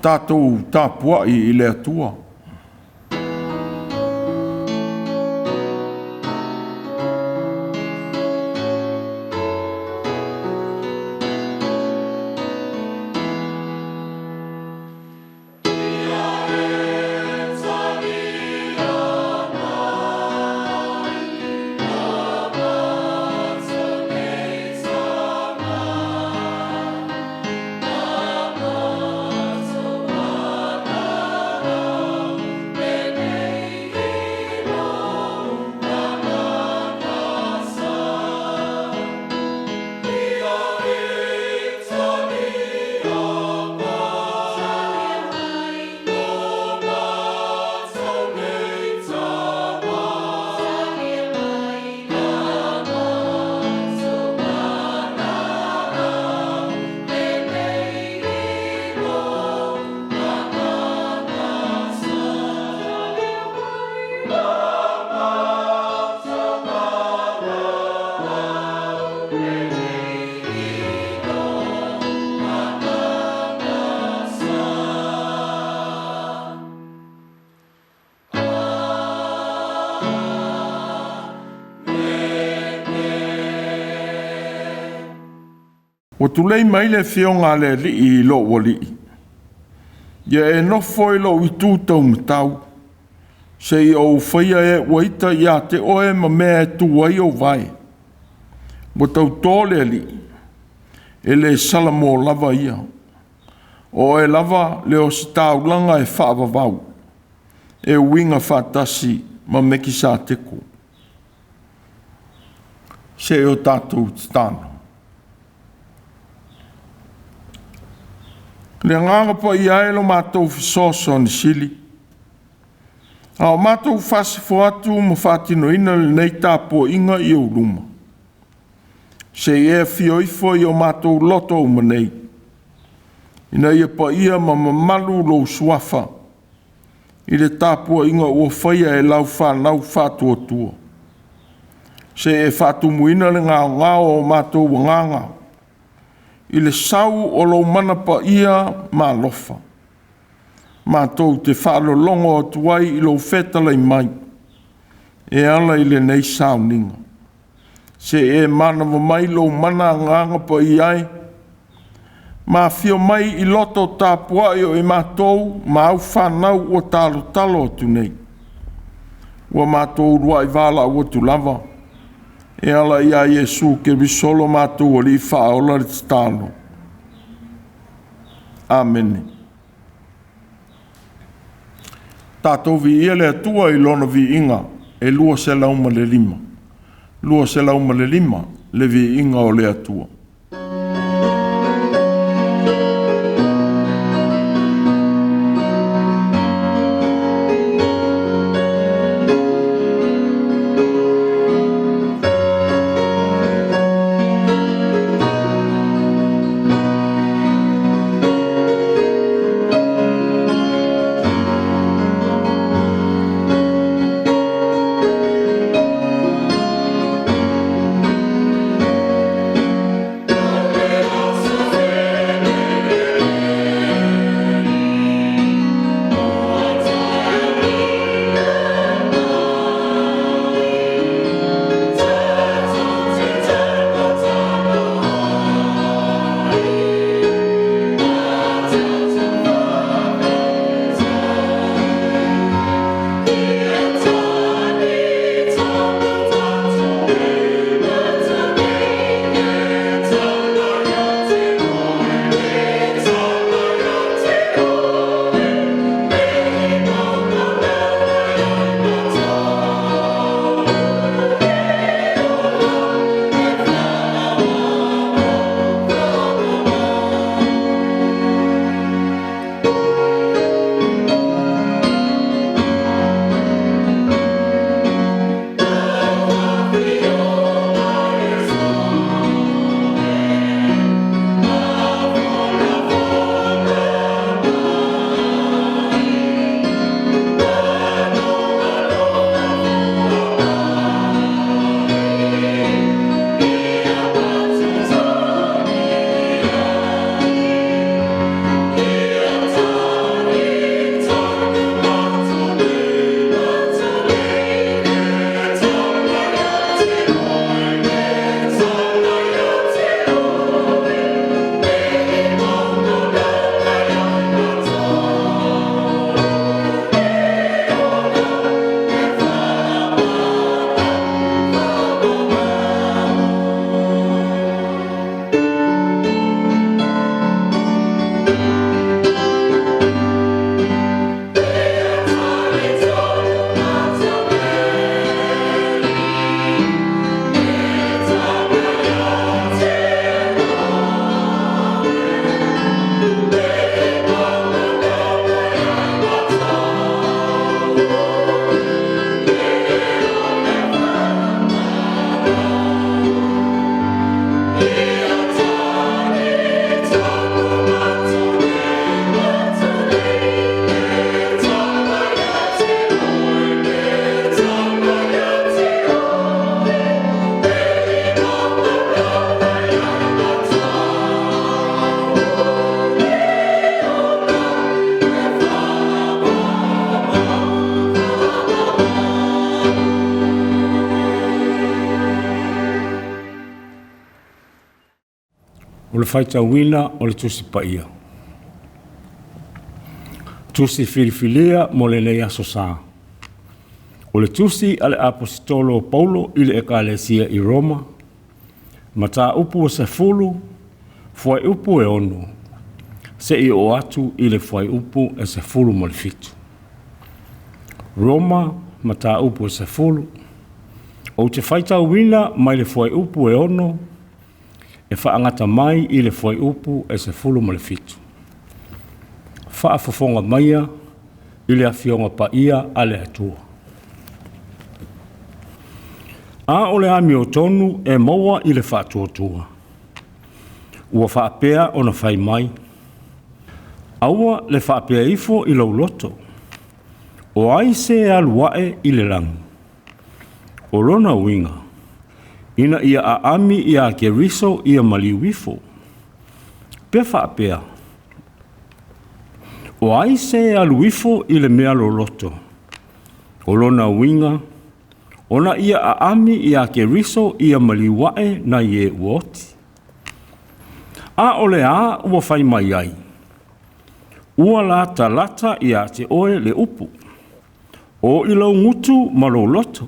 Tatou tapuai i le Atua. Ua tulei mai le Afioga a le Alii i lou Alii, ia e nofo i lou itu taumatau, seia ou faia e ua ita ia te oe ma mea e tu ai ou vae. Ua tauto le Alii, e le salamo lava ia. O oe lava le ositaulaga e faavavau, e uiga faatasi ma Mekisateko. Se o tatou tatalo. Le Agaga Paia e lo matou fesoasoani sili, a o matou faasafua atu ma faatinoina lenei tapuaiga i ou luma, se i e afio ifo i o matou loto uma nei, ina ia paia ma mamalu lou Suafa i le tapuaiga ua faia e lau fanau faatuatua. Se i e faatumuina le gaogao o matou agaga i le sau o lou mana paia ma alofa, matou te faalologo atu ai i lou fetalai mai e ala i lenei sauniga. Se i e manava mai lou mana Agaga Paia e, ma afio mai i loto tapuai o i matou ma au fanau ua talotalo atu nei. Ua matou uluai valaau atu lava e ala ia Iesu Keriso lo matou Alii Faaola le tatalo. Amene. Tatou viia le Atua i lona viiga e 205, 205 le viiga o le Atua. O le faitauina o le Tusi Paia. Tusi filifilia mo lenei Aso Sa. O le Tusi a le Aposetolo o Paulo i le Ekalesia i Roma, mataupu e 10, fuaiupu e 6, seia oo atu i le fuaiupu e 17. Roma, mataupu e 10. Ou te faitauina mai le fuaiupu e 6 e faagata mai i le fuaiupu e 17. Faafofoga maia i le Afioga Paia a le Atua. A o le amiotonu e maua i le faatuatua, ua faapea ona fai mai, aua le faapea ifo i lou loto, o ai se alu ae i le lagi? O lona uiga, ina ia aami ia Keriso ia maliu ifo. Pe faapea, o ai se alu ifo i le mea loloto? O lona uiga, ona ia aami ia Keriso ia maliu ae nai e ua oti. A o le a ua fai mai ai, ua latalata ia te oe le upu, o i lou gutu ma lou loto.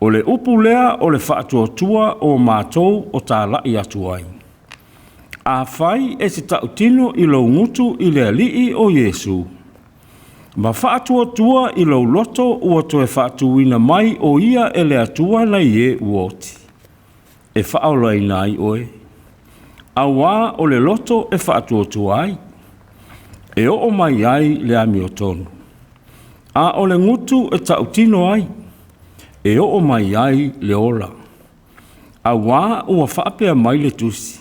O le upu lea o le faatuatua o matou o talai atu ai. A fai e te tautino i lou gutu i le Alii o Iesu, ma faatuatua i lou loto ua toe faatuina mai o ia e le Atua nai e ua oti, e faaolaina ai oe. Auā o le loto e faatuatua ai, e oo mai ai le amiotonu, a o le gutu e tautino ai, e oo mai ai le ola. Auā ua faapea mai le tusi,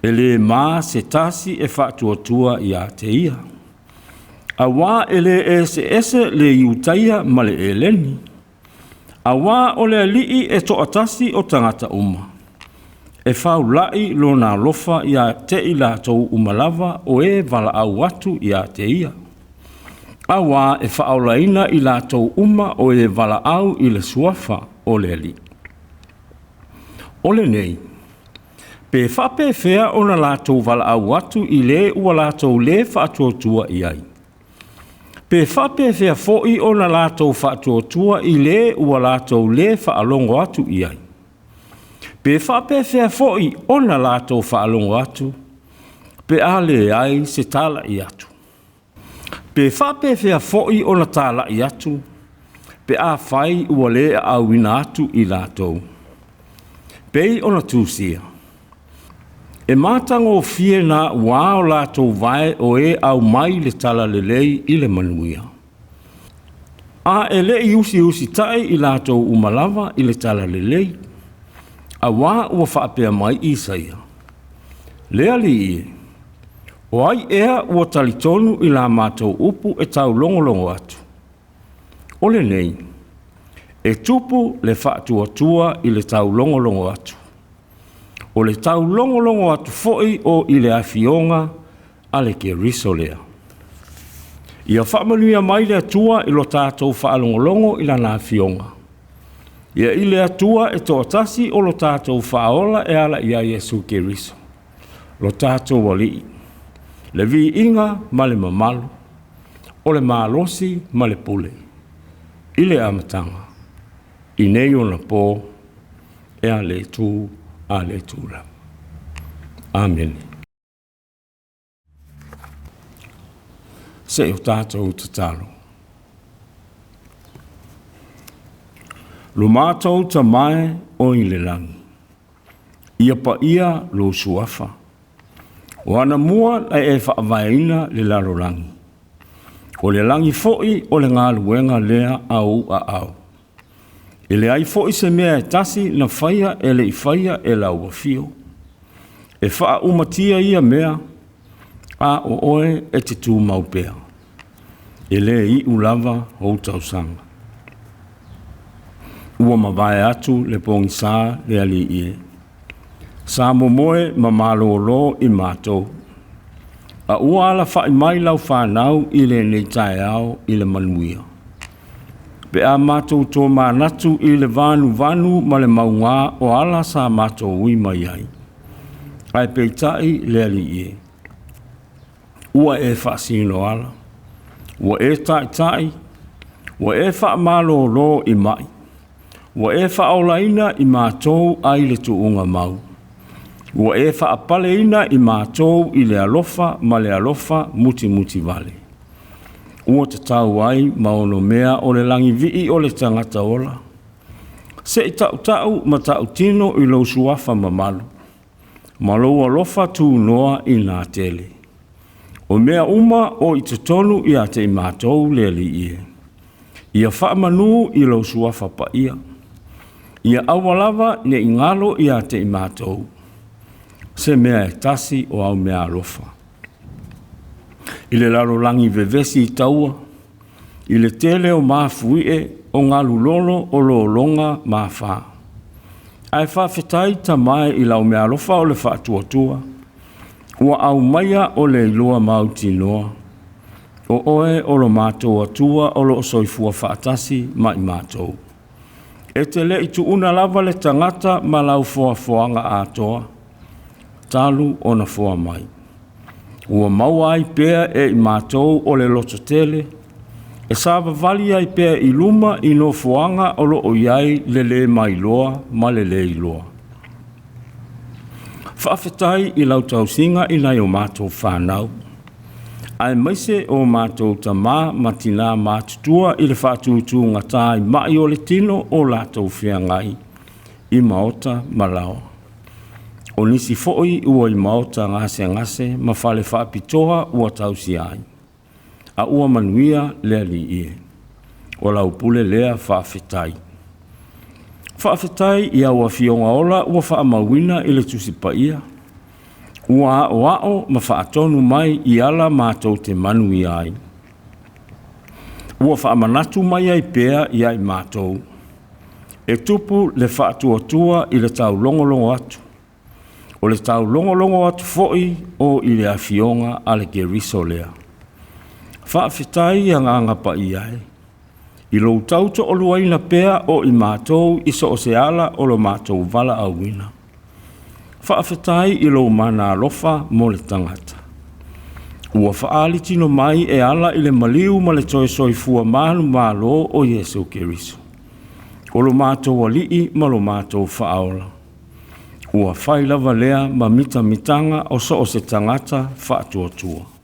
e le ma se tasi e faatuatua ia te ia. Auā e le eseese le Iutaia ma le Eleni, auā o le Alii e toatasi o tagata uma, e faulai lona alofa ia te i latou uma lava o e valaau atu ia te ia. Auā e faaolaina i latou uma o e valaau i le suafa o le Alii. O lenei, pe faapefea ona latou valaau atu i le ua latou le faatuatua i ai? Pe faapefea foi ona latou faatuatua i le ua latou le faalogo atu i ai? Pe faapefea foi ona latou faalogo atu, pe a leai se talai atu? Pe faapefea foi ona talai atu, pe a fai ua le aauina atu i latou? Pei ona tusia, e matagofie na ua o latou vae o e au mai le talalelei i le manuia. A e le i usiusitai i latou uma lava i le talalelei, auā ua faapea mai Isaia, le Alii e, o ai ea ua talitonu i la matou upu e taulogologo atu? O lenei, e tupu le faatuatua i le taulogologo atu. O le taulogologo atu foi o i le afioga a le Keriso lea. Ia faamanuia mai le Atua i lo tatou faalogologo i lana afioga. Ia i le Atua e toatasi o lo tatou faaola e ala ia Iesu Keriso, lo tatou Alii, le viiga ma le mamalu, o le malosi ma le pule, i le amataga, i nei ona po, e a le itu, a le itu lava. Amene. Se i o tatou tatalo. Lo matou Tama e o i le lagi, ia paia lou suafa. O anamua na e faavaeina le lalolagi. O le lagi foi o le galuega lea a ou aao. E leai foi se mea e tasi na faia e le i faia e lau afio. E faaumatia ia mea, a o oe e te tumau pea. E le iu lava ou tausaga. Ua mavae atu le pogisa le Alii e. Sa momoe ma malolo i matou. A ua alafai mai lau fanau i lenei taeao i le manuia. Pe a matou tomanatu i le vanuvanu ma le mauga o ala sa matou ui mai ai. Ae peitai le Alii e, ua e faasinoala, ua e taitai, ua e faamalōlō i mai, ua e faaolaina i matou ai le tuuga mau, ua e faapaleina i matou i le alofa ma le alofa mutimutivale. Ua tatau ai ma onomea o le lagivii o le tagata ola, se i tautau ma tautino i lou suafa mamalu, ma lou alofa tunoa i nā tele. O mea uma o i totonu ia te i matou le Alii e. Ia faamanū i lou suafa paia. Ia aua lava ne i galo ia te i matou, se mea e tasi o au mea alofa. I le lalolagi vevesi i taua, i le tele o mafuie o galulolo o lologa ma afa. Ae faafetai Tama e i lau meaalofa o le faatuatua, ua aumaia o le iloa mautinoa, o oe o lo matou Atua o lo o soifua faatasi ma i matou. E te le i tuuna lava le tagata ma lau foafoaga atoa, talu ona foa mai. Ua maua ai pea e i matou o le loto tele, e savavali ai pea i luma i nofoaga o lo o i ai le lē mailoa ma le lē iloa. Faafetai i lau tausiga i nai o matou fanau, aemaise o matou tamā ma tinā matutua i le faatutugata i mai o le tino o latou feagai i maota ma laoa. O nisi foi ua i maota gasegase ma fale faapitoa ua tausia ai, a ua manuia le Alii e. O lau pule lea faafetai. Faafetai i au afioga ola ua faamauina i le Tusi Paia, ua aoao ma faatonu mai i ala matou te manuia ai. Ua faamanatu mai ai pea ia i matou, e tupu le faatuatua i le taulogologo atu, o le taulogologo atu foi o i le afioga a le Keriso lea. Faafetai Agaga Paia e, i lou tautoaluaina pea o i matou i so o se ala o lo matou valaauina. Faafetai i lou mana alofa mo le tagata. Ua faaali tino mai e ala i le maliu ma le toe soifua manumalo o Iesu Keriso, o lo matou Alii ma lo matou Faaola. Ua fai lava lea ma mitamitaga o so o se tagata faatuatua.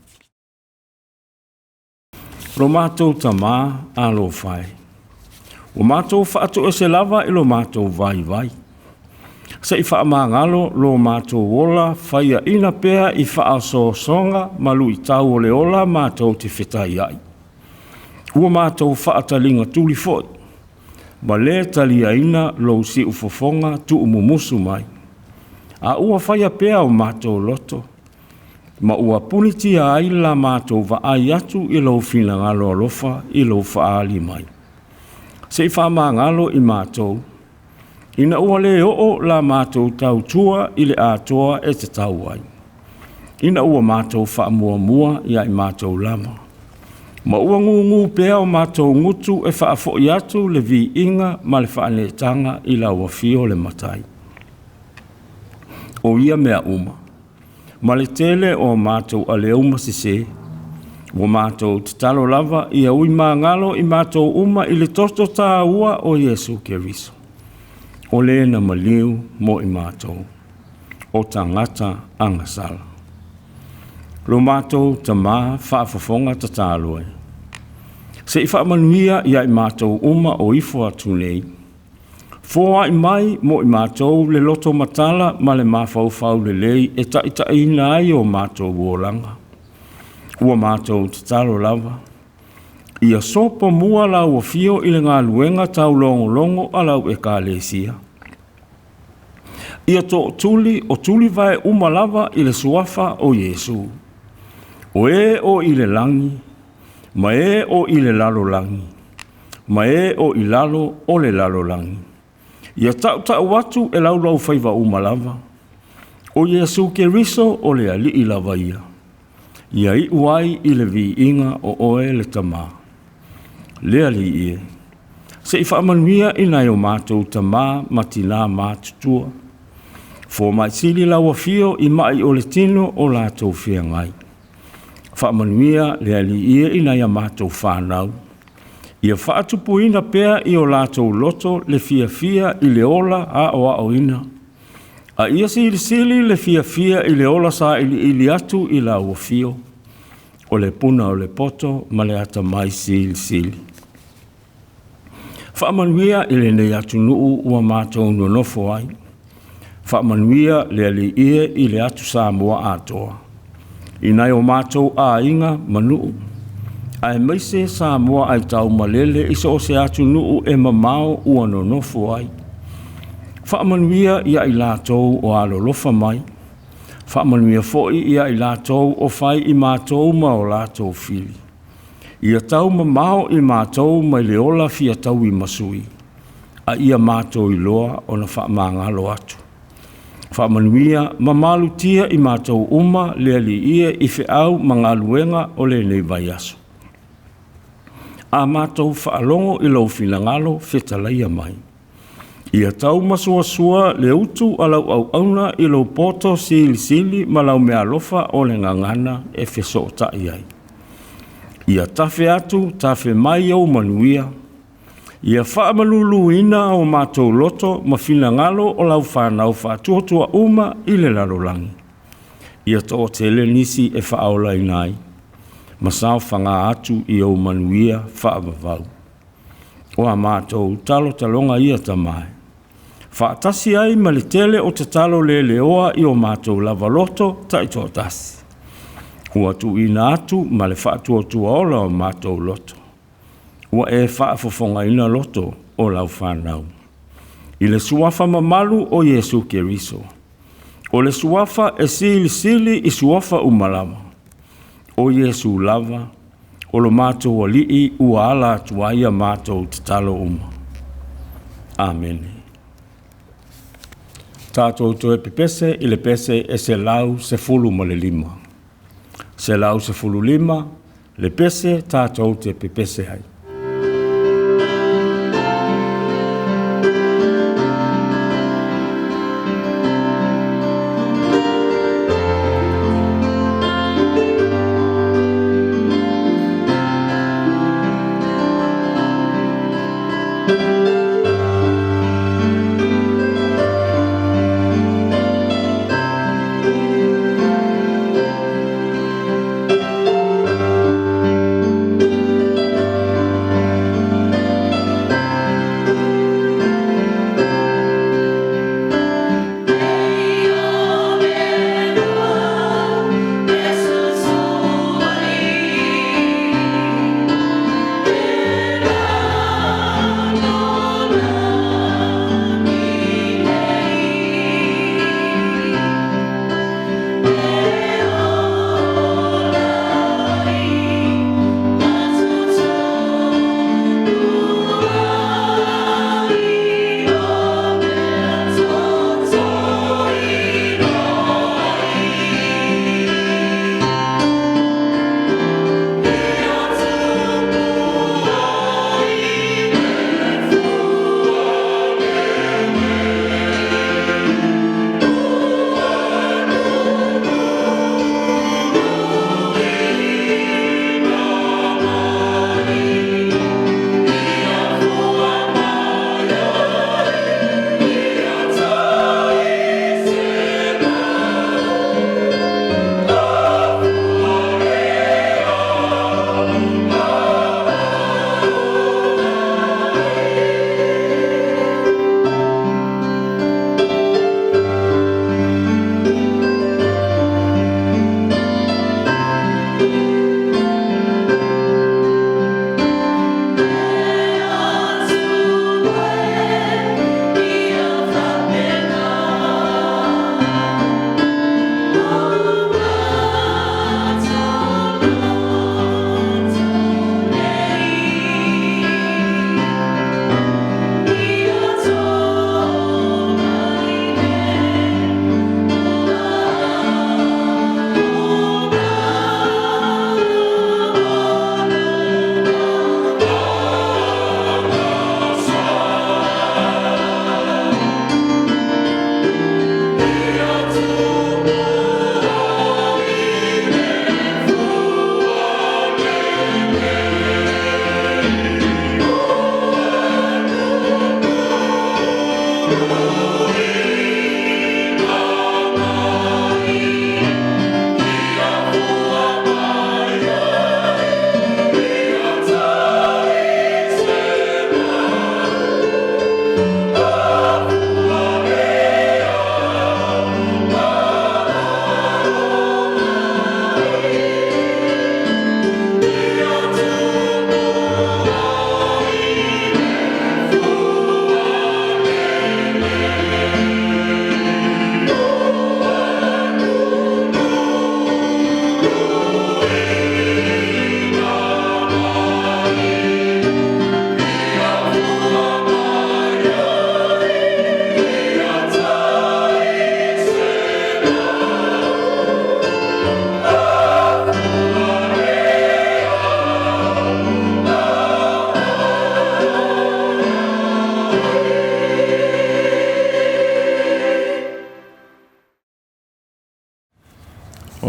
Lo matou Tamā alofa e, ua matou faatoese lava i lo matou vaivai, se i faamagalo lo matou ola faiaina pea i faaosoosoga ma luitau o le ola matou te fetaiai. Ua matou faataliga tuli foi, ma lē taliaina lou siufofoga tuumumusu mai, a ua faia pea o matou loto, ma ua punitia ai la matou vaai atu i lou finagalo alofa i lou faaali mai. Se i faamagalo i matou, ina ua lē oo la matou tautua i le atoa e tatau ai, ina ua matou faamuamua ia i matou lava, ma ua gugu pea o matou gutu e faafoi atu le viiga ma le faaneetaga i lau afio le Matai. O ia mea uma, ma le tele o matou aleuma sesē, ua matou tatalo lava ia ui magalo i matou uma i le toto tāua o Iesu Keriso, o le na maliu mo i matou, o tagata agasala. Lo matou Tamā faafofoga tatalo e, se i faamanuia ia i matou uma o ifo atu nei, foai mai mo i matou le loto matala ma le mafaufau lelei e taitaiina ai o matou olaga. Ua matou tatalo lava, ia sopo mua lau afio i le galuega taulogologo a lau Ekalesia. Ia tootuli o tulivae uma lava i le suafa o Iesu, o e o i le lagi, ma e o i le lalolagi, ma e o i lalo o le lalolagi. Ia tautau atu e laulaufaiva uma lava, o Iesu Keriso o le Alii lava ia, ia iu ai i le viiga o oe le Tamā. Le Alii e, se i faamanuia i nai o matou tamā ma tinā matutua. Fomai sili lau afio i ma'i o le tino o latou feagai. Faamanuia le Alii e i nai a matou fanau. Ia faatupuina pea i o latou loto le fiafia i le ola aoaoina. A ia silisili le fiafia i le ola sailiili atu i lau afio, o le puna o le poto ma le atamai silisili. Faamanuia i lenei atunuu ua matou nonofo ai. Faamanuia le Alii e i le atu Samoa atoa, i nai o matou aiga ma nuu, aemaise Samoa aitaumalele i so o se atunuu e mamao ua nonofo ai. Faamanuia ia i latou o alolofa mai, faamanuia foi ia i latou o fai i matou ma o latou fili. Ia taumamao i matou mai le ola fia tauimasui, a ia matou iloa ona faamagalo atu. Faamanuia ma malutia i matou uma le Alii e i feau ma galuega o lenei vaiaso. A matou faalogo i lou finagalo fetalaia mai, ia taumasuasua le utu a lau auauna i lou poto silisili ma lau meaalofa o le gagana e fesootai ai. Ia tafe atu tafe mai ou manuia, ia faamaluluina o matou loto ma finagalo o lau fanau faatuatua uma i le lalolagi. Ia toatele nisi e faaolaina ai, ma saofaga atu i ou manuia faavavau. O a matou talotaloga ia Tama e, faatasi ai ma le tele o tatalo leleoa i o matou lava loto taitoatasi, ua tuuina atu ma le faatuatuaola o matou loto, ua e faafofogaina loto o lau fanau. I le suafa mamalu o Iesu Keriso, o le suafa e silisili i suafa uma lava, o Iesu lava, o lo matou Alii ua ala atu ai a matou tatalo uma. Amene. Tatou toe pepese i le pese e 115. 115, le pese tatou te pepese ai.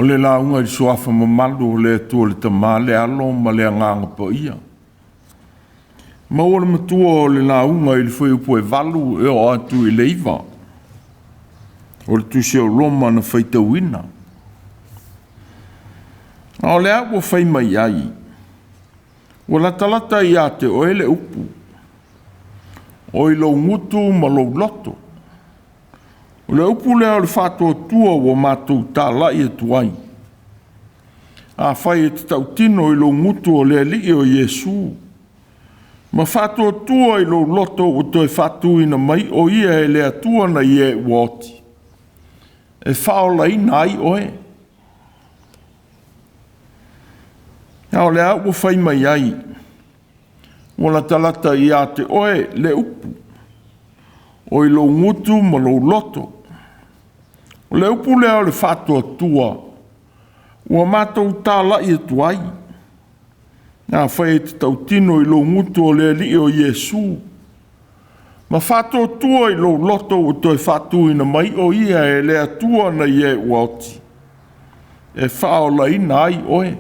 le lauga i le suafa mamalu o le Atua le Tama, le Alo ma le Agaga Paia. Maua le matua o le lauga i le fuaiupu e 8 e oo atu i le 9 o le Tusi o Roma na faitauina. A o le a ua fai mai ai, ua latalata ia te oe le upu, o i lou gutu ma lou loto. O le upu lea o le faatuatua ua matou talai atu ai. Afai e te tautino i lou gutu o le Alii o Iesu, ma faatuatua i lou loto ua toe faatuina mai o ia e le Atua nai e ua oti, e faaolaina ai oe. A o le a ua fai mai ai, ua latalata ia te oe le upu, o i lou gutu ma lou loto. O le upu lea o le faatuatua ua matou talai atu ai. Afai e te tautino i lou gutu o le Alii o Iesu, ma faatuatua i lou loto ua toe faatuina mai o ia e le Atua nai e ua oti, e faaolaina ai oe.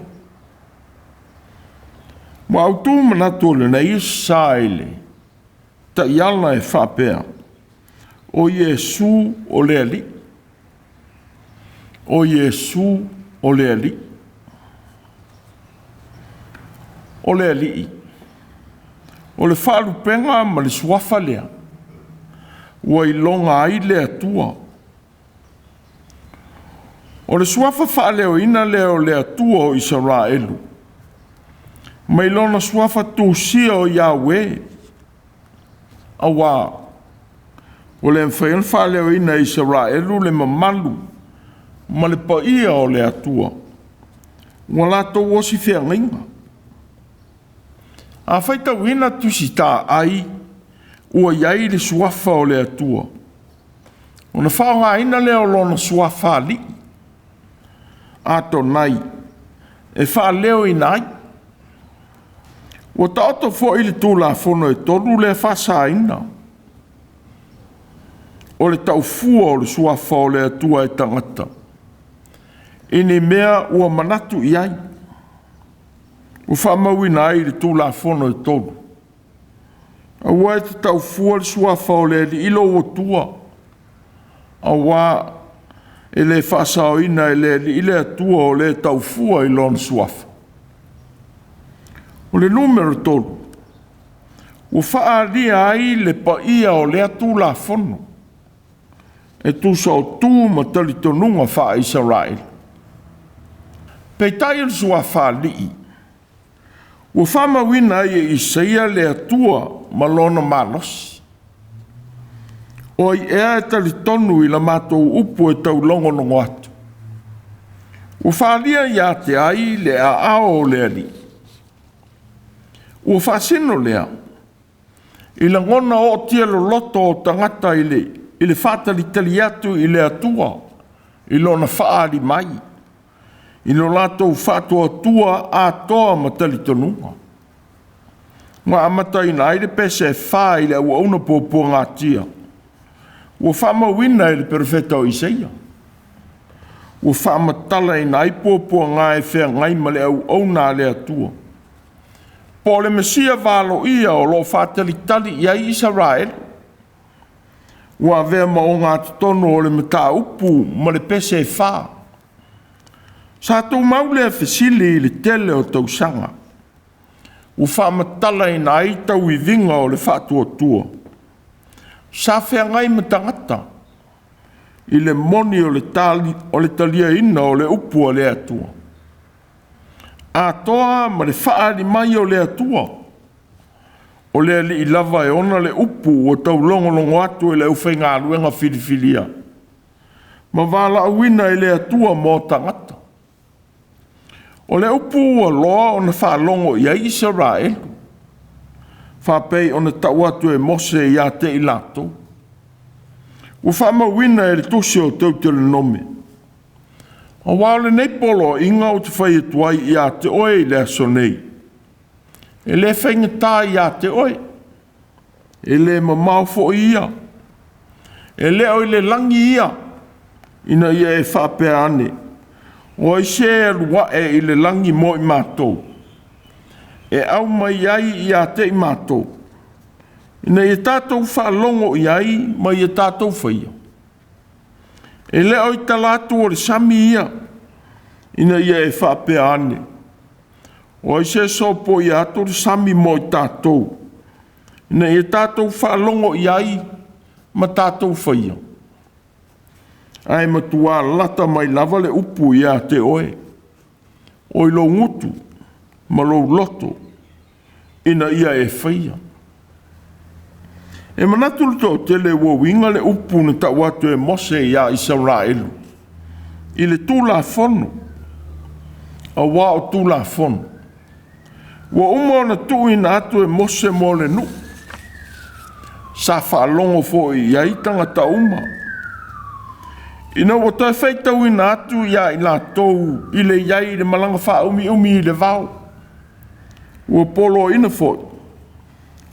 Ua autu manatu o lenei sa i le taiala e faapea, o Iesu o le Alii. O Iesu o le Alii. O le Alii, o le faalupega ma le suafa lea, ua iloga ai le Atua. O le suafa faaleoina lea o le Atua o Isaraelu, mai lona suafa tusia o Iaue, auā ua le mafai ona faaleoina e Isaraelu le mamalu ma le paia o le Atua, ua latou osi feagaiga. A faitauina tusi taai ua i ai le suafa o le Atua, ona faaaogaina lea o lona suafa alii, Atonai, e faaleoina ai. Ua taoto foi le Tulafono e 3 lea faasaina, o le taufua o le suafa o le Atua e tagata, i ni mea ua manatu i ai, ua faamauina ai i le Tulafono e 3. Aua e te taufua le suafa o le Alii lou Atua, auā e le faasaoina e le Alii le Atua o le taufua i lona suafa. O le numera 3, ua faaalia ai le paia o lea Tulafono, e tusa o tu ma talitonuga faa-Isaraelu. Peitai o le suafa alii, ua faamauina ai e Isaia le Atua ma lona malosi. O ai ea e talitonu i la matou upu e taulogologo atu? Ua faalia ia te ai le aao o le Alii. Ua faasino lea i lagona ootia loloto o tagata i le faatalitali atu i le Atua i lona faaali mai, i lo latou faatuatua atoa ma talitonuga. Ua amataina ai le pese e 4 i le auauna puapuagatia, ua faamauina e le perofeta o Isaia. Ua faamatalaina ai puapuaga e feagai ma le auauna a le Atua, po o le Mesia valoia o lo o faatalitali i ai Isaraelu. Ua avea ma ogatotonu o le mataupu ma le pese e 4. Sa tumau lea fesili i le tele o tausaga, ua faamatalaina ai tauiviga o le faatuatua. Sa feagai ma tagata i le moni o le taliaina o le upu a le Atua, atoa ma le faaali mai o le Atua. O le Alii lava e ona le upu ua taulogologo atu e le aufaigaluega filifilia, ma valaauina e le Atua mo tagata. O le upu ua loa ona faalogo i ai Isaraelu, faapei ona tau atu e Mose ia te i latou. Ua faamauina e le tusi o Teutelonome. Aua o lenei poloaiga ou te fai atu ai ia te oe i le aso nei, e le faigata ia te oe, e le mamao foi ia, e le o i le lagi ia, ina ia e faapea ane, O ai se e alu ae i le lagi mo i matou, e aumai ai ia te i matou, ina ia tatou faalogo i ai ma ia tatou faia? E le o i tala atu o le sami ia, ina ia e faapea ane, o ai se e sopoia atu le sami mo i tatou, ina ia tatou faalogo i ai ma tatou faia? Ae matua lata mai lava le upu ia te oe, o i lou gutu ma lou loto, ina ia e faia. E manatu le toatele ua uiga le upu na tau atu e Mose ia Isaraelu i le Tulafono, aua o Tulafono ua uma ona tuuina atu e Mose mo le nuu, sa faalogo foi i ai tagata uma. Ina ua toe faitauina atu ia i latou i le i ai i le malaga faaumiumi i le vao, ua poloaiina foi,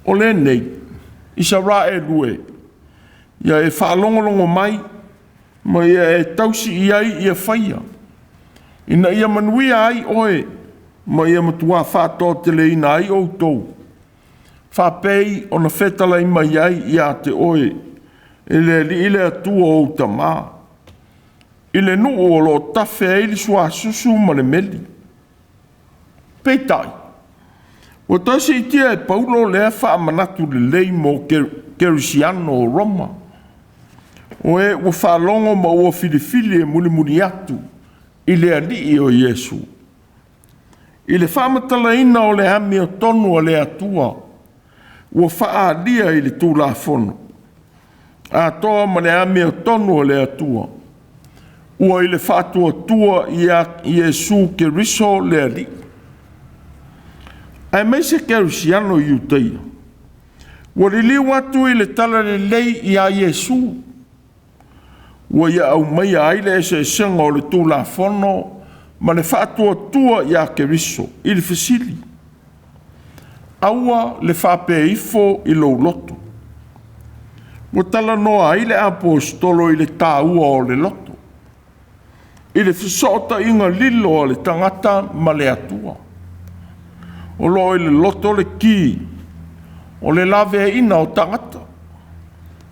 o lenei, Isaraelu e, ia e faalogologo mai ma ia e tausi i ai ia faia, ina ia manuia ai oe ma ia matua faatoateleina ai outou, faapei ona fetalai mai ai ia te oe e le Alii le Atua o ou tama, i le nuu o lo o tafe ai le suasusu ma le meli. Peitai, ua toe siitia e Paulo lea faamanatu lelei mo Kerisiano o Roma, o e ua faalogo ma ua filifili e mulimuli atu i le Alii o Iesu, i le faamatalaina o le amiotonu a le Atua ua faaalia i le Tulafono, atoa ma le amiotonu a le Atua ua i le faatuatua ia Iesu Keriso le Alii. Aemaise Kerisiano i Iutaia, ua liliu atu i le talalelei ia Iesu, ua ia aumaia ai le eseesega o le Tulafono ma le faatuatua ia Keriso i le fesili, aua le faapea ifo i lou loto. Ua talanoa ai le Aposetolo i le taua o le loto, i le fesootaiga lilo a le tagata ma le Atua. O lo o i le loto le ki o le laveaiina o tagata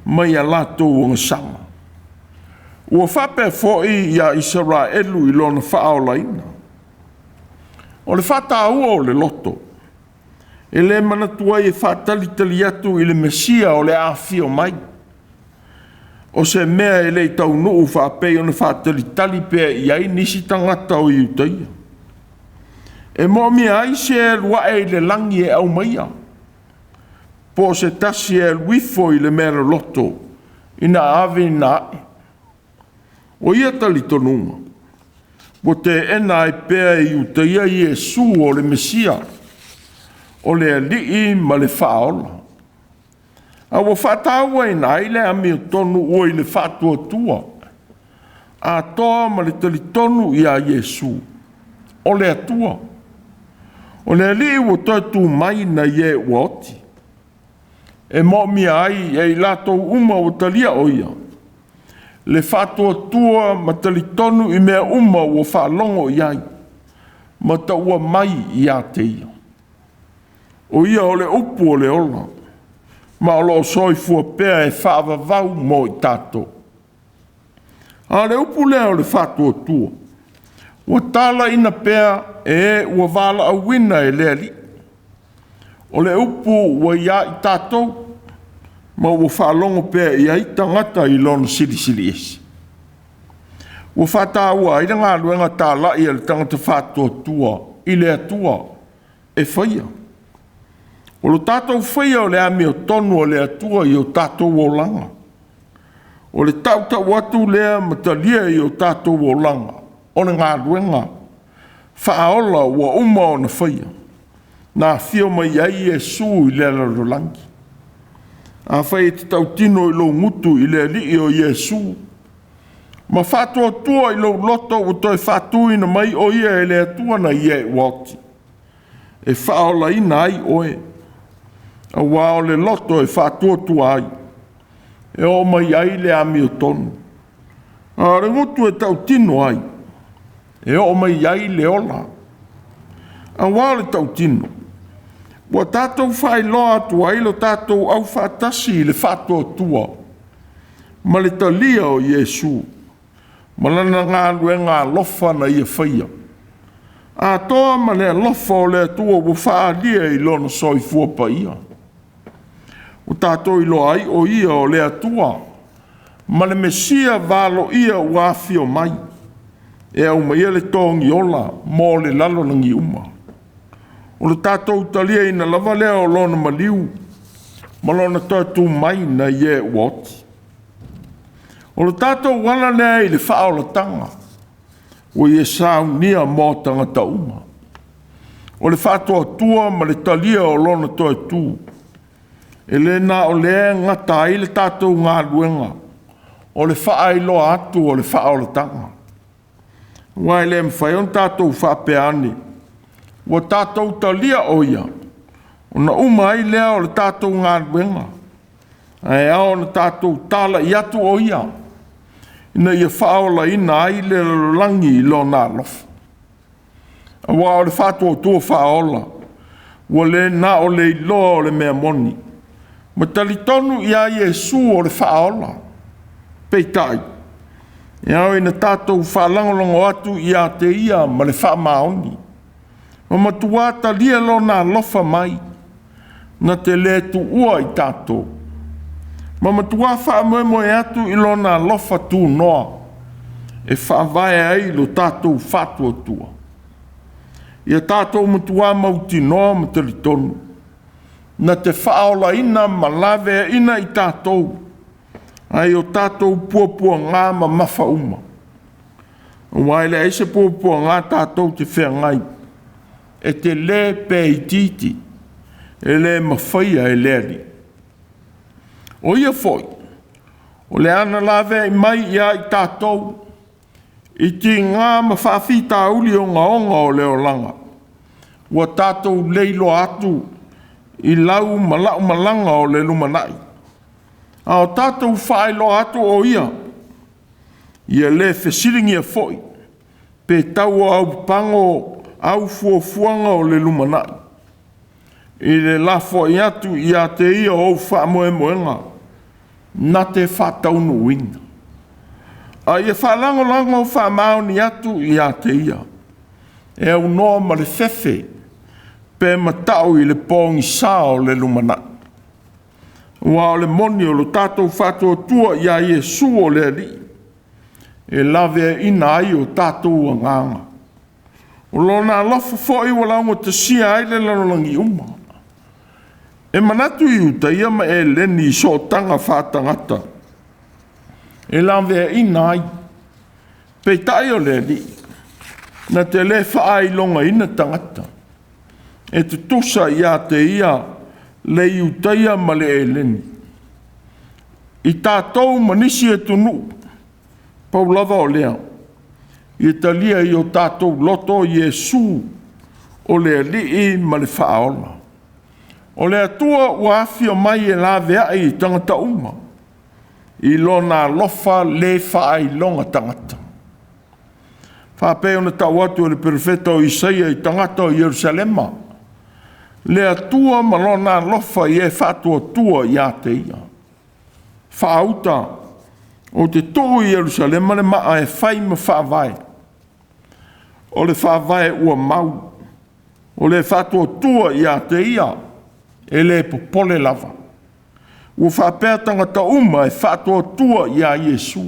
mai a latou ogasaga. Ua faapea foi ia Isaraelu i lona faaolaina. O le faataua o le loto, e le manatu ai e faatalitali atu i le Mesia o le a afio mai, o se mea e le i taunuu faapei ona faatalitali pea i ai nisi tagata o Iutaia. E moomia ai se alu ae i le lagi e aumaia, po o se tasi e alu ifo i le mea loloto ina ave ina ae. O ia talitonuga, ua teena ai pea e Iutaia Iesu o le Mesia, o le Alii ma le Faaola. A ua faatauaina ai le amiotonu ua i le faatuatua, atoa ma le talitonu ia Iesu, o le Atua, o le Alii ua toe tu mai nai e ua oti. E moomia ai e i latou uma ua talia o ia, le faatuatua ma talitonu i mea uma ua faalogo i ai, ma taua mai ia te ia. O ia o le upu o le ola, ma o lo o soifua pea e faavavau mo i tatou. A o le upu lea o le faatuatua, ua talaina pea e e ua valaauina e le Alii. O le upu ua ia i tatou, ma ua faalogo pea i ai tagata i lona silisiliese. Ua faataua ai le galuega talai a le tagata faatuatua i le Atua e faia. O lo tatou faia o le amiotonu a le Atua i o tatou olaga. O le tautau atu lea ma talia i o tatou olaga, o le galuega faaola ua uma ona faia, na afio mai ai Iesu i le lalolagi. Afai e te tautino i lou gutu i le Alii o Iesu, ma faatuatua i lou loto ua toe faatuina mai o ia e le Atua nai e ua oti, e faaolaina ai oe, aua o le loto e faatuatua ai, e oo mai ai le amiotonu. A o le gutu e tautino ai, e oo mai ai le ola. Auā o le tautino, ua tatou faailoa atu ai lo tatou aufaatasi i le faatuatua ma le talia o Iesu ma lana galuega alofa na Ia faia, atoa ma le alofa o le Atua ua faaalia i lona soifua paia. Ua tatou iloa ai o Ia o le Atua ma le Mesia valoia ua afio mai e aumaia le togiola mo le lalolagi uma. O le tatou taliaina lava lea o lona maliu ma lona toe tu mai nai e ua oti. O le tatou ala lea i le faaolataga ua ia saunia mo tagata uma. O le faatuatua ma le talia o lona toe tu, e le na o lea e gata ai le tatou galuega o le faailoa atu o le faaolataga. Aua e le mafai ona tatou faapea ane, ua tatou talia o ia, ona uma ai lea o le tatou galuega, ae ao ona tatou talai atu o ia, ina ia faaolaina ai le lalolagi i lona alofa. Aua o le faatuatua faaola, ua le na o le iloa o le mea moni, ma talitonu ia Iesu o le faaola. Peitai, e ao ina tatou faalagolago atu ia te ia ma le faamaoni, ma matua talia lona alofa mai, na te le tuua i tatou, ma matua faamoemoe atu i lona alofa tunoa, e faavae ai lo tatou faatuatua. Ia tatou matua mautinoa ma talitonu, na te faaolaina ma laveaina i tatou, ai o tatou puapuagā mamafa uma. Aua e leai se puapuagā tatou te feagai, e telē pe itiiti, e le mafaia e le Alii. O ia foi, o le a na laveai mai ia i tatou i tigā ma faafitauli ogaoga o le olaga, ua tatou le iloa atu i lau ma la'u malaga o le lumanai, a o tatou faailoa atu o ia, ia le fesiligia foi pe tau o aupapago au fuafuaga o le lumanai, i le lafoai atu ia te ia o ou faamoemoega na te faataunuuina. A ia faalagolago faamaoni atu ia te ia, e aunoa ma le fefe pe matau i le pogisa o le lumanai. Aua o le moni o lo tatou faatuatua ia Iesu o le Alii, e laveaina ai o tatou agaga. O lona alofa foi ua laugatasia ai le lalolagi uma. E manatu Iutaia ma Eleni i sootaga faatagata e laveaina ai, peitai o le Alii, na te le faailogaina tagata, e tutusa ia te ia le Iutaia ma le Eleni. I tatou ma nisi atunuu, pau lava o lea, ia talia i o tatou loto Iesu o le Alii ma le Faaola. O le Atua ua afio mai e laveai i tagata uma, i lona alofa le faailoga tagata. Faapei ona tau atu e le perofeta o Isaia i tagata o Ierusalema, le Atua ma lona alofa ia e faatuatua ia te ia. Faauta, ou te tuu i Ierusalema le maa e fai ma faavae, o le faavae ua mau, o le faatuatua ia te ia, e le popole lava. Ua faapea tagata uma e faatuatua ia Iesu,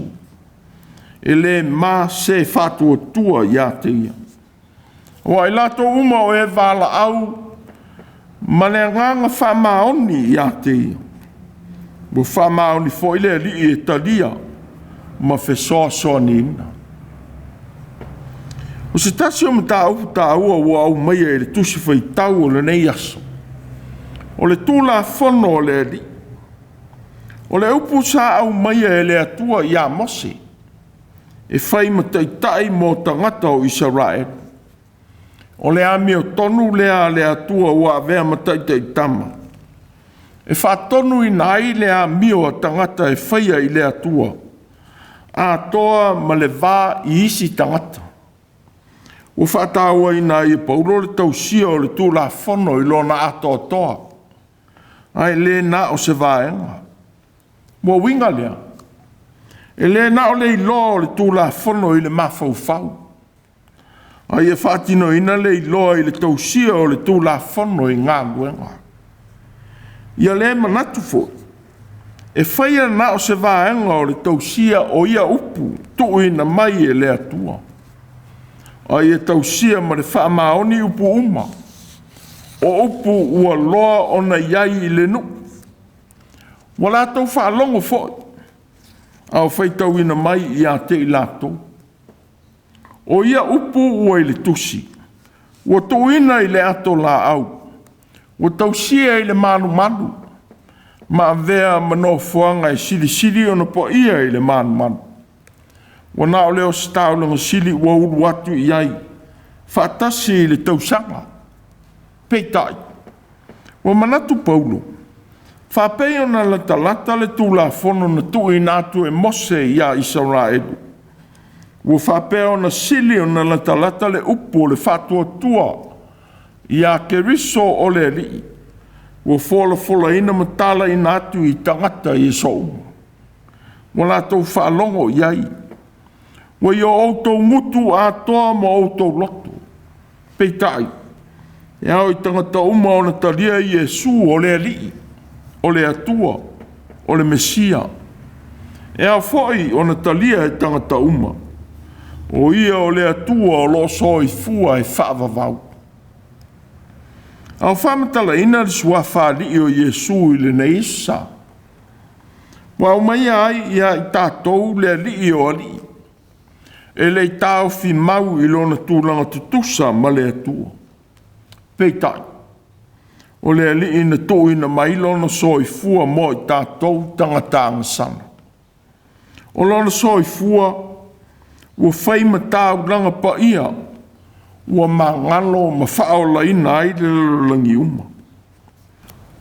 e le ma se faatuatua ia te ia. Aua i latou uma o e valaau ma le agaga faamaoni ia te ia, ua faamaoni foi le Alii e talia ma fesoasoaniina. O se tasi o mataupu taua ua aumaia i le tusi faitau o lenei aso, o le Tulafono o le Alii. O le upu sa aumaia e le Atua ia Mose, e fai ma taitai mo tagata o Isaraelu. O le amiotonu lea a le Atua ua avea ma taitaitama, e faatonuina ai le amio a tagata e faia i le Atua, atoa ma le va i isi tagata. Ua faatauaina ai e Paulo le tausia o le Tulafono i lona atoatoa, ae le na o se vaega. Ua uiga lea, e le na o le iloa o le Tulafono i le mafaufau, a ia faatinoina le iloa i le tausia o le Tulafono i galuega. Ia le manatu foi e faia na o se vaega o le tausia o ia upu tuuina mai e le Atua, a ia tausia ma le faamaoni upu uma, o upu ua loa ona i ai i le nuu, ua latou faalogo foi, a o faitauina mai ia te i latou. O ia upu ua i le tusi, ua tuuina i le ato laau, ua tausia i le malumalu, ma avea ma nofoaga e silisili ona paia i le malumalu. Ua na o le ositaulaga sili ua ulu atu i ai faatasi i le tausaga. Peitai, ua manatu Paulo, faapei ona latalata le Tulafono na tuuina atu e Mose ia Isaraelu, ua faapea ona sili ona latalata le upu o le faatuatua ia Keriso o le Alii, ua folafolaina ma talaina atu i tagata i aso uma, ua latou faalogo i ai, ua i o outou gutu atoa ma outou loto. Peitai, e ao i tagata uma ona talia Iesu o le Alii, o le Atua, o le Mesia. E ao foi ona talia e tagata uma, o Ia o le Atua o lo o soifua e faavavau. A o faamatalaina le suafa alii o Iesu i lenei aso sa, ua aumaia ai ia i tatou le Alii o alii, e le i taofi mau i lona tulaga tutusa ma le Atua. Peitai, o le Alii na tuuina mai lona soifua mo i tatou tagata agasala. O lona soifua ua fai ma taulaga paia ua magalo ma faaolaina ai le lalolagi uma.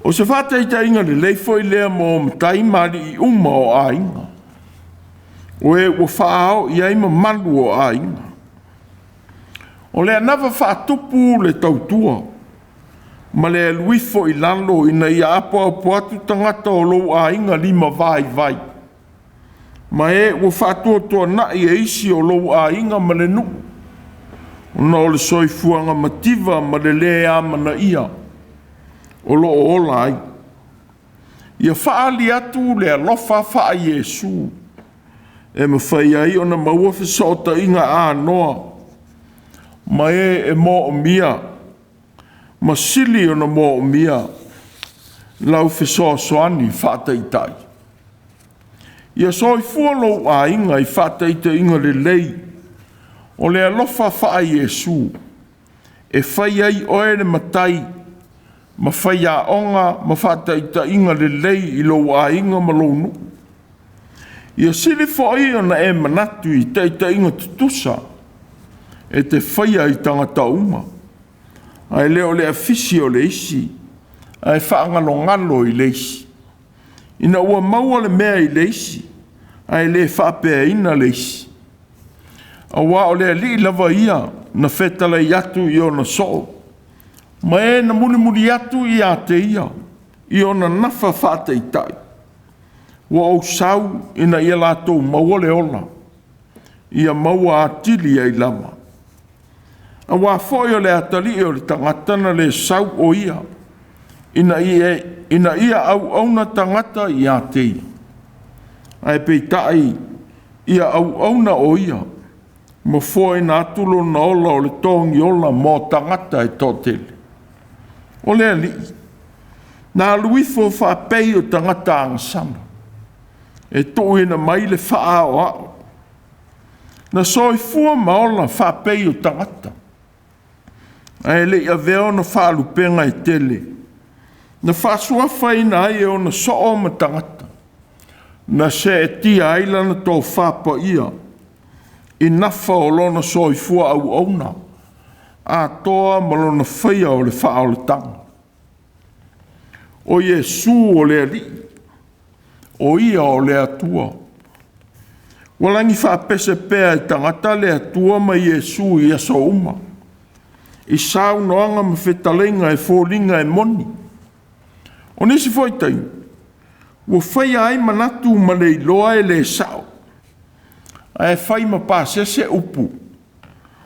O se faataitaiga lelei foi lea mo matai ma alii uma o aiga, o e ua faaao i ai mamalu o aiga. O le anava faatupu le tautua ma le alu ifo i lalo ina ia apoapo atu tagata o lou aiga limavaivai ma e ua faatuatuanai e isi o lou aiga ma le nuu, ona o le soifuaga mativa ma le lē amanaia o lo o ola ai. Ia faaali atu le alofa faa-Iesu e mafai ai ona maua fesootaiga anoa ma e e moomia ma sili ona moomia lau fesoasoani faataitai. Ia soifua lou aiga i faataitaiga lelei o le alofa faa-Iesu e fai ai oe le matai ma faiaoga ma faataitaiga lelei i lou aiga ma lou nuu. Ia sili foi ona e manatu i taitaiga tutusa e te faia i tagata uma, ae le o le afisi o le isi, ae faagalogalo i le isi. Ina ua maua le mea i le isi, ae le faapeaina le isi. Aua o le Alii lava ia na fetalai atu i ona soo, ma e na mulimuli atu ia te ia i ona nafa faataitai, ua ou sau ina ia latou maua le ola, ia maua atili ai lava. Aua foi o le atalii o le tagata na le sau o ia, ina ia auauna tagata ia te ia, ae peitai ia auauna o ia, ma foaina atu lona ola o le togiola mo tagata e toatele. O le Alii na alu ifo faapei o tagata agasala, e tuuina mai le faaaoao, na soifua ma ola faapei o tagata, ae le i avea ona faalupega e tele, na faasuafaina ai e ona soo ma tagata, na seetia ai lana tofa paia i nafa o lona soifua auauna atoa ma lona faia o le faaolataga. O Iesu o le Alii, o Ia o le Atua. Ua lagi faapese pea e tagata le Atua ma Iesu i aso uma, i saunoaga ma fetalaiga e foliga e moni. O nisi foi taimi, ua faia ai manatu ma le iloa e le sao, ae fai ma pasese upu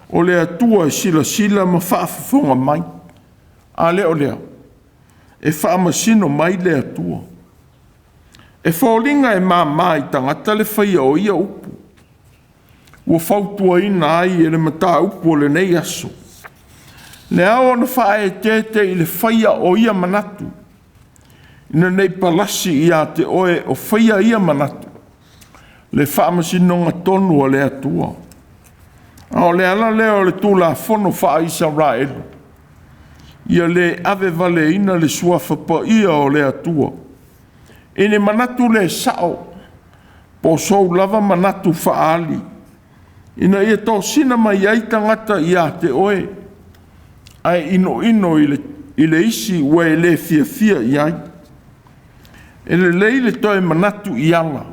o le Atua e silasila ma faafofoga mai. A le o lea, e faamasino mai le Atua. E foliga e mama i tagata le faia o ia upu, ua fautuaina ai e le mataupu o lenei aso, le ao ona faaeteete i le faia o ia manatu, ina ne i palasi ia te oe o faia ia manatu le faamasinoga tonu a le Atua. A o le ala lea o le Tulafono faa-Isaraelu, ia le avevaleina le suafa paia o le Atua i ni manatu le sao po o sou lava manatu faaali, ina ia tosina mai ai tagata ia te oe, ae inoino i le isi ua e le fiafia i ai. E lelei le toe manatu i ala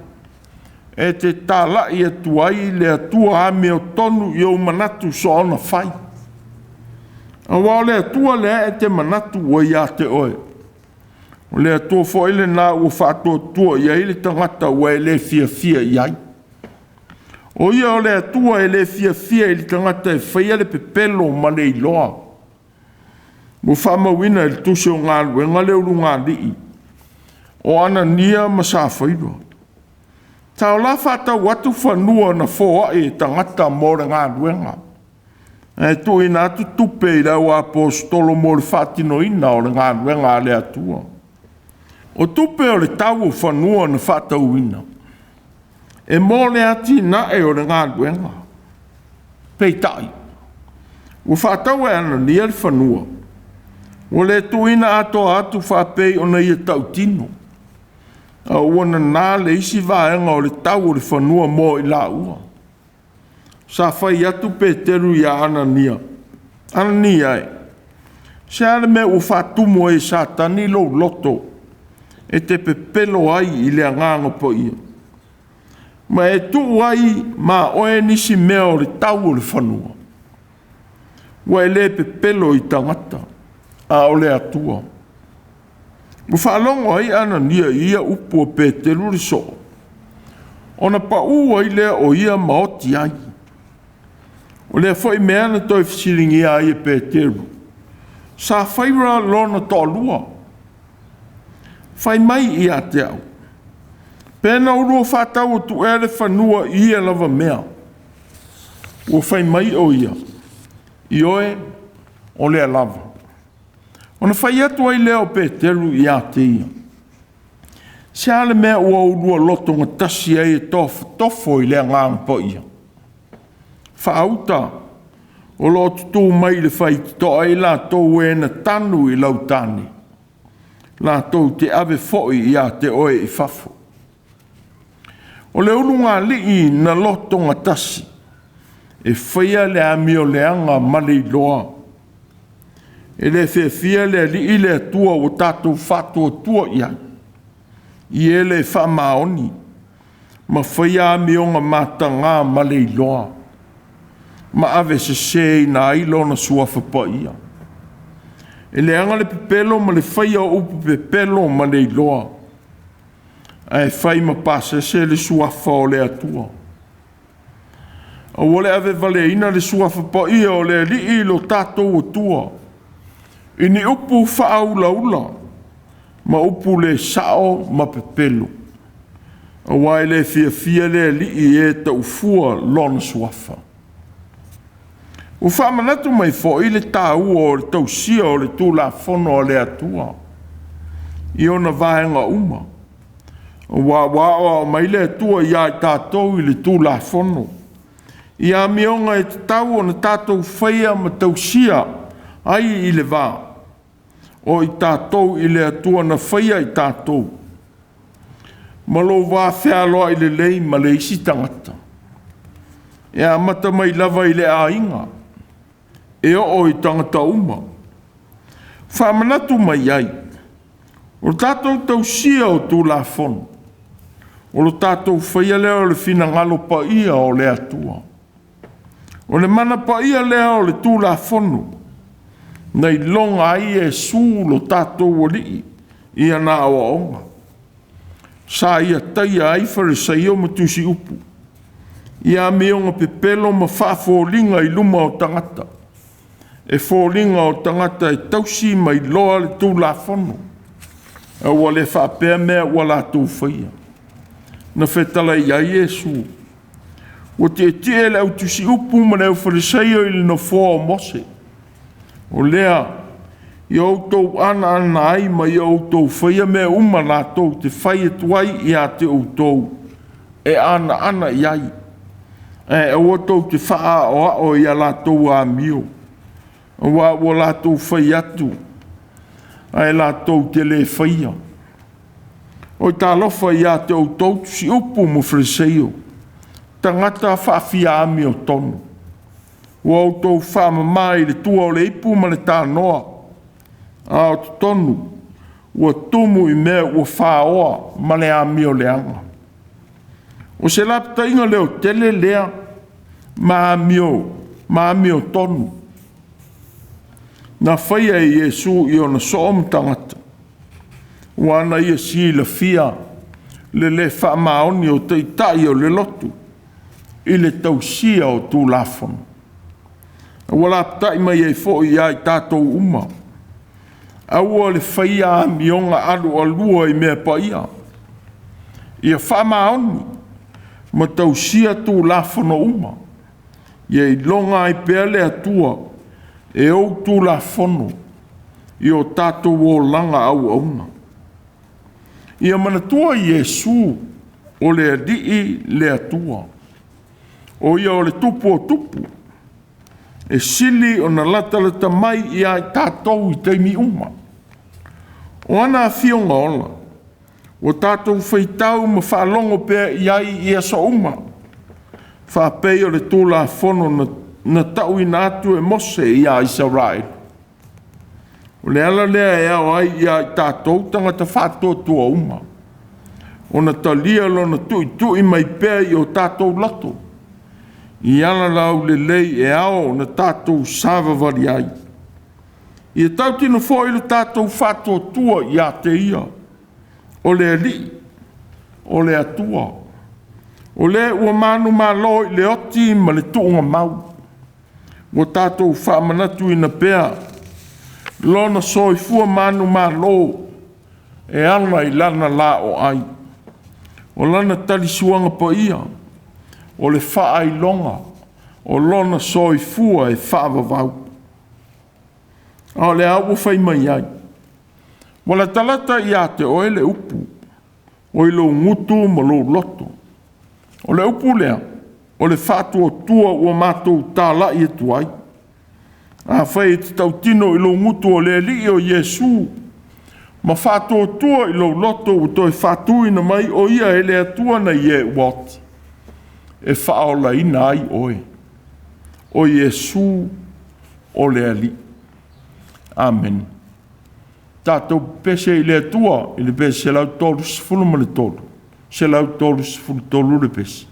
e te talai atu ai le Atua amiotonu i ou manatu soona fai. Aua o le Atua lea e te manatu ua ia te oe, o le Atua foi lena ua faatuatua i ai le tagata ua e le fiafia i ai. O ia o le Atua e le fiafia i le tagata e faia le pepelo ma le iloa. Ua faamauina i le tusi o galuega le ulugalii o Anania ma Safaira. Sa o la faatau atu fanua na foai e tagata mo le galuega, ae tuuina atu tupe i le au aposetolo mo le faatinoina o le galuega a le Atua. O tupe o le tau o fanua na faatauina, e mo le atinae o le galuega. Peitai, ua faatau e Anania le fanua, ua le tuuina atoa atu faapei ona ia tautino, a ua nana le isi vaega o le tau o le fanua mo i laua. Sa fai atu Peteru ia Anania, Anania e, se a le mea ua faatumu ai e Satani lou loto e te pepelo ai i le Agaga Paia, ma e tuu ai ma oe nisi mea o le tau o le fanua? Ua e le pepelo i tagata, a o le Atua. Ua faalogo ai Anania i ia upu o Peteru le soo, ona pau ai lea o ia ma oti ai. O lea foi mea na toe fesiligia ai e Peteru, Safaira lona toalua. Fai mai ia te au, pe na ulua faatau atu ea le fanua i ia lava mea? Ua fai mai o ia, ioe, o lea lava. Ona fai atu ai lea o Peteru ia te ia, se a le mea ua ulua loto gatasi ai e tofotofo i le Agaga Paia? Faauta o lo o tutū mai i le faitotoa i latou e na tanu i lau tane, latou te ave foi ia te oe i fafo. O le ulugalii na loto gatasi, e faia le amioleaga ma le iloa. E le fiafia le Alii le Atua ua tatou faatuatua i ai, i e le faamaoni, ma faia amioga mataga ma le iloa, ma ave seseina ai lona suafa paia. E leaga le pepelo ma le faia o upu pepelo ma le iloa, ae fai ma pasese le suafa o le Atua. Aua le avevaleina le suafa paia o le Alii lo tatou Atua, i ni upu faaulaula ma upu le sao ma pepelo, aua e le fiafia le Alii e taufua lona suafa. Ua faamanatu mai foi le taua o le tausia o le Tulafono a le Atua i ona vaega uma, aua ua aoao mai le Atua ia i tatou i le Tulafono, i amioga e tatau ona tatou faia ma tausia ai i le va o i tatou i le Atua na faia i tatou, ma lou va fealoai lelei ma le isi tagata. E amata mai lava i le aiga, e oo i tagata uma. Faamanatu mai ai, o tatou tausia o Tulafono, O lo tatou faia lea o le finagalo paia o le Atua. O le mana paia lea o le Tulafono na iloga ai Iesu lo tatou Alii i ana aoaoga. Sa ia taia ai Farisaio ma Tusiupu i amioga pepelo ma faafoliga i luma o tagata, e foliga o tagata e tausi ma iloa le Tulafono, a ua le faapea mea ua latou faia. Na fetalai ai Iesu, ua tietie le au Tusiupu ma le au Farisaio i le nofoa o Mose. O lea, ia outou anaana ai ma ia outou faia mea uma latou te fai atu ai ia te outou e anaana i ai, ae aua tou te faaaoao i a latou amio, aua ua latou fai atu, ae latou te le faia. Oi talofa ia te outou Tusiupu ma Fariseio, tagata faafiaamiotonu, ua outou faamama i le tua o le ipu ma le tanoa, a o totonu ua tumu i mea ua faoa ma le amioleaga. O se lapataiga leotele lea ma amiotonu na faia e Iesu i ona soo ma tagata, ua na ia silafia le le faamaoni o taitai o le lotu i le tausia o Tulafono. Ua lapatai mai ai foi ia i tatou uma, aua le faia amioga alualua i mea paia, ia faamaoni ma tausia Tulafono uma, ia iloga ai pea le Atua e ou Tulafono i o tatou olaga auauna. Ia manatua Iesu o le Alii le Atua, o Ia o le Tupu o tupu, e sili ona latalata mai ia i tatou i taimi uma. O ana afioga ola, ua tatou faitau ma faalogo pea i ai i aso uma, faapei o le Tulafono na tauina atu e Mose ia Isaraelu. O le ala lea e ao ai ia i tatou tagata faatuatua uma, ona talia lona tuitui mai pea i o tatou loto, i ala laulelei e ao ona tatou savavali ai. Ia tautino foi le tatou faatuatua ia te Ia, o le Alii, o le Atua, o le ua manumalo i le oti ma le tuugamau. Ua tatou faamanatuina pea lona soifua manumalo e ala i lana laoai. O lana talisuaga paia, o le faailoga o lona soifua e faavavau. A o le a ua fai mai ai, ua latalata ia te oe le upu, ua i lou gutu ma lou loto. O le upu lea, o le faatuatua ua matou talai atu ai. Afai e te tautino i lou gutu o le Alii o Iesu, ma faatuatua i lou loto ua toe faatuina mai o Ia e le Atua nai e ua oti, e faaolaina ai oe. O Iesu o le Alii. Amene. Tatou pese i le Atua i le pese 133, 133 le pese.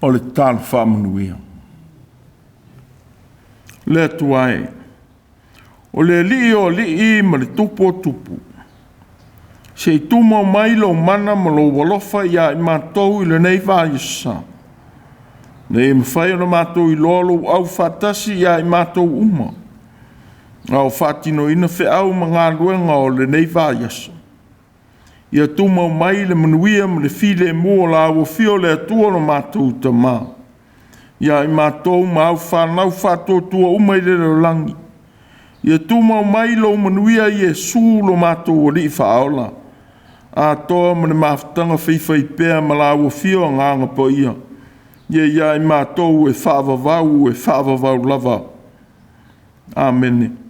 O le tatalo faamanuia. Le Atua e, o le Alii o alii ma le Tupu o tupu, se i tumau mai lou mana ma lou alofa ia i matou i lenei vaiaso sa, ina ia mafai ona matou iloa lou aufaatasi ia i matou uma, a o faatinoina feau ma galuega o lenei vaiaso. Ia tumau mai le manuia ma le filemu o la ua afio le Atua lo matou Tama, ia i matou ma au fanau faatuatua uma i le lalolagi. Ia tumau mai lou manuia Iesu lo matou Alii Faaola, atoa ma le mafutaga faifaipea ma la ua afio Agaga Paia, ia ia i matou e faavavau, e faavavau lava. Amene.